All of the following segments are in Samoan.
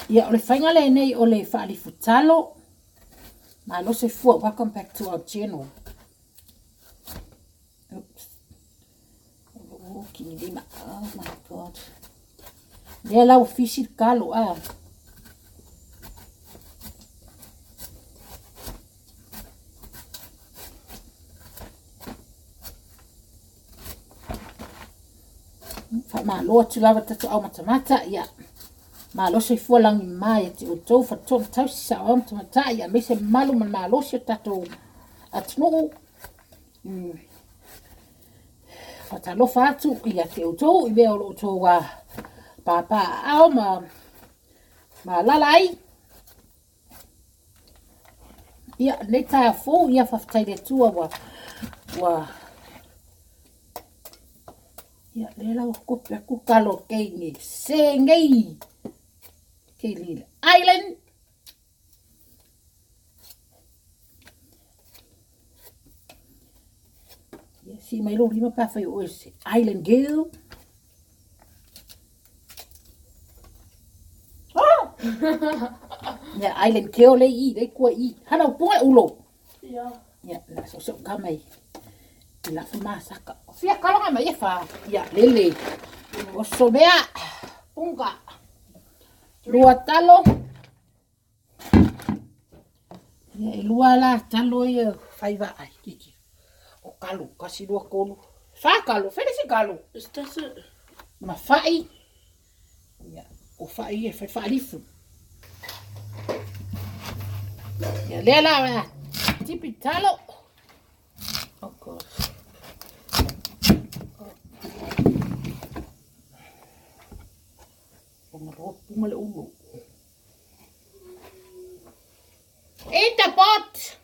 Ia, o le faiga lenei o le faalifutalo. Malo soifua. Welcome back to our channel. Oops. Oh, kinilima. Oh my God. Lea la ua fisi le kalo, ah. Faamalo atu lava tatou au matamata, ia. Malo soifua lagi ma ia te outou faletua ma tausi saoao ma tamaitai, ia aemaise mamalu ma le malosi o tatou atunuu. Faatalofa atu ia te outou i mea o lo o outou papaaao ma alaala ai. Ia, lenei taeao fou, ia faafetai i le Atua ua, ua, ia, lea la ua kopi atu kalo kei se nei, kei le island. Ia, sii mai lou lima pe afai o oe se island girl. Oh! Ia, island girl le i, le kua i. Hana upunga e ulo. Ia. Ia, la so so ka mai. I la fa masaka. Fia kalonga mai e fa. Ia, lele. Oso mea. Punga. Lua talo. Ia, e lua la talo ia fai vaai, kiki. O kalu, kasi lua kolu. Fa kalu, fai le isi kalu. Is that it? Ma fai. Ia, o fai e fai faalifu. Ia, lea la, ia, tipi talo. Oh, God. Oh. O ngā punga le ulu. In the pot!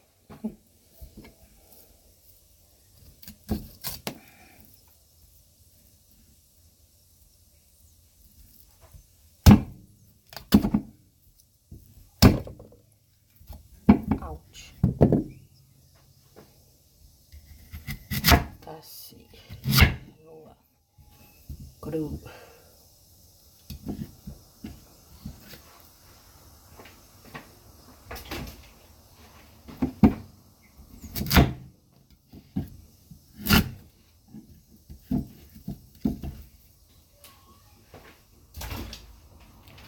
Ouch. Tasi. Lua. Tolu.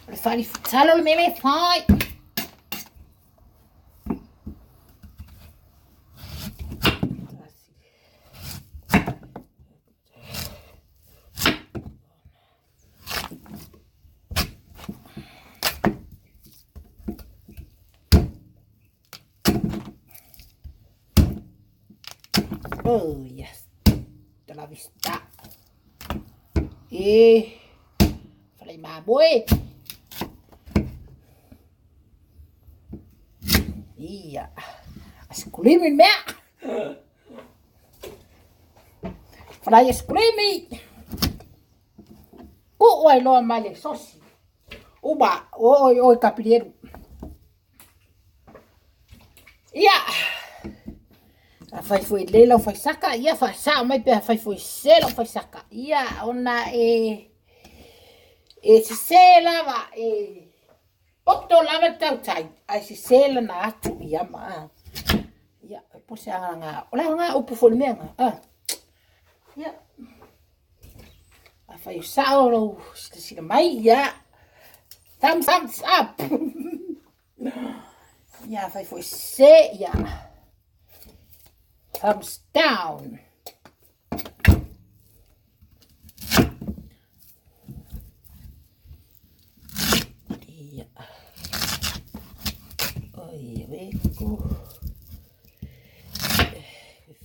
O le faalifutalo le mea lea e fai. Oh, yes. Te la vista. E, falei mamoe. Ia. Asikulimi mea. Falai asikulimi. Kuu ai loa mai le sosi. Uma, oi, oi, kapilieru. Ia, afai foi lelei lau faisaka, ia faasao mai pe afai foi sese lau faisaka. Ia, ona e, e sese lava, e poto lava le tautai, ae sese lana atu ia ma. Ia, e po se aga, o le aga upu foi le mea nga. Ah. Ia. Afai o sao lou silasila mai, ia, thumbs, thumbs up. Ia, afai foi sese, ia, thumbs down. Ia. Oi, weku.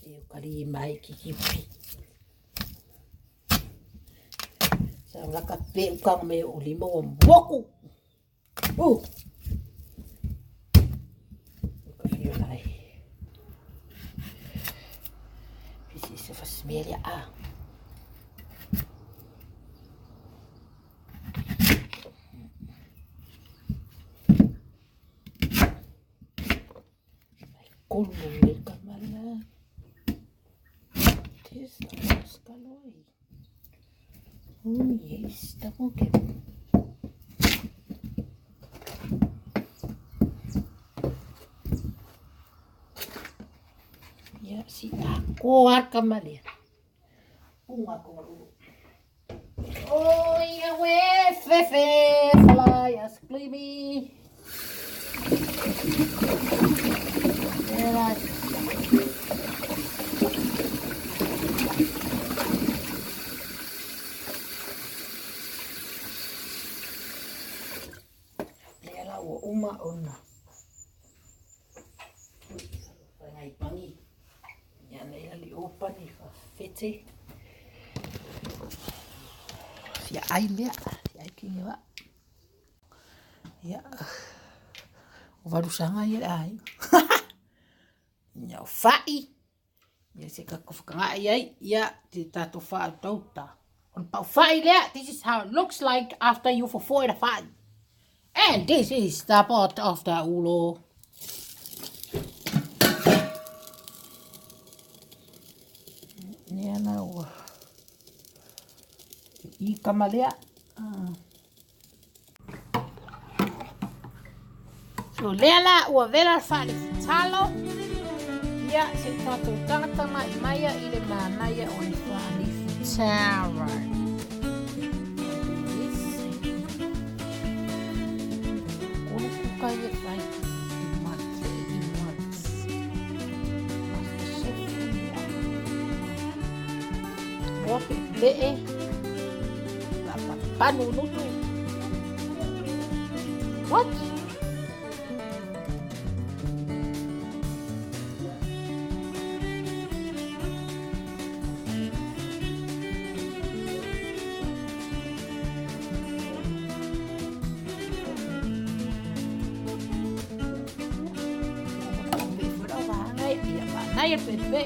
Whiu kari mai kikipi. Sa laka pe ukanga me o lima o moku. Ka whiu lai. Pisi se fasmelia a. Kolu le kamala. Tis skaloi. Oh yes, double give. Ko aka malia. Punga ko ulu. Oh, ia we fefe fly as klimi. Era lea la ua uma ona faigai pagi ia na ila li opani fafete fia ai lea fia ai kingi wa ia o valusaga ia le aiga ia o fa'i ia se tatou fakaga'i ai ia te tatou fa'autauta ona paufa'i lea. This is how it looks like after you fofo'e le fa'i, and this is the pot of the ulo. Lea la ua i kama lea. So lea la ua vela le faalefutalo ia se i tatou tagataga'i maia i le manaia o le faalefutalo. Kolu kuka ia fai i months. MasterChef ia. Moa pe'epe'e. Panu nutu. What? Ia pepe.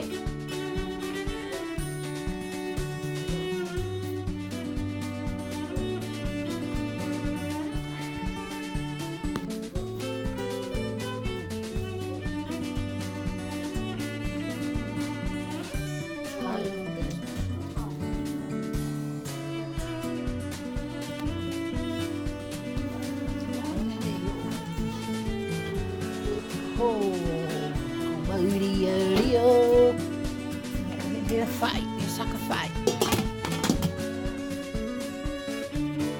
Oh,